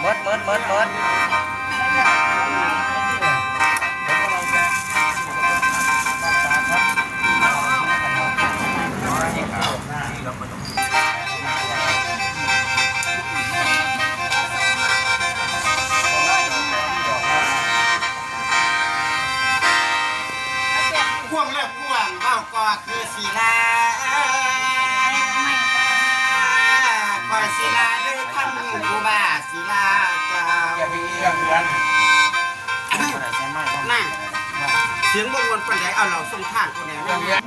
ໝົດ ໝົດ ໝົດ ໝົດ. ກວ້າງແລ້ວກວ້າງ ເວົ້າກໍຄືສິລາ ຂ້ອຍສິລາເດີທ່ານຄູບາ ສິລາເຈົ້າ. ນະ ສຽງບໍ່ມ່ວນປານໃດ ເອົາເລົ່າສົ່ງທາງກ່ອນແດ່. ບໍ່ຢາ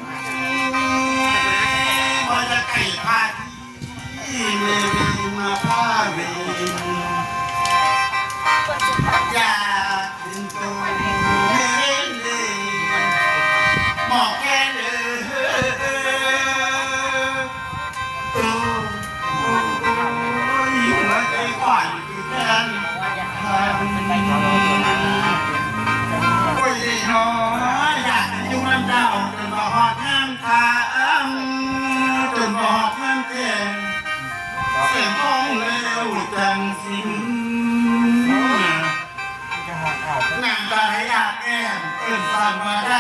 ກໃຫ້ພາ ທີ່ແມ່ນມາພາເວນ ຢາກເປັນໂຕເວນເດ ໝໍແຄນເອີຍ ໂອ້ຍ ຫົວໃຈຂວັນຄືແຄນ ໂອ້ຍ ນ້ອຍ ຢາກຢູ່ນຳເຈົ້າ ຈົນວ່າຮອດຍາມ ທ່ານ ຈົນຮອດເຮືອນແຂງ ເສຍງຂອງແລ້ວຈັ່ງສິ້ນ ນ້ຳຕາໄຫຼອາບແກ້ມ ເອີ້ນສັນວ່າໄດ້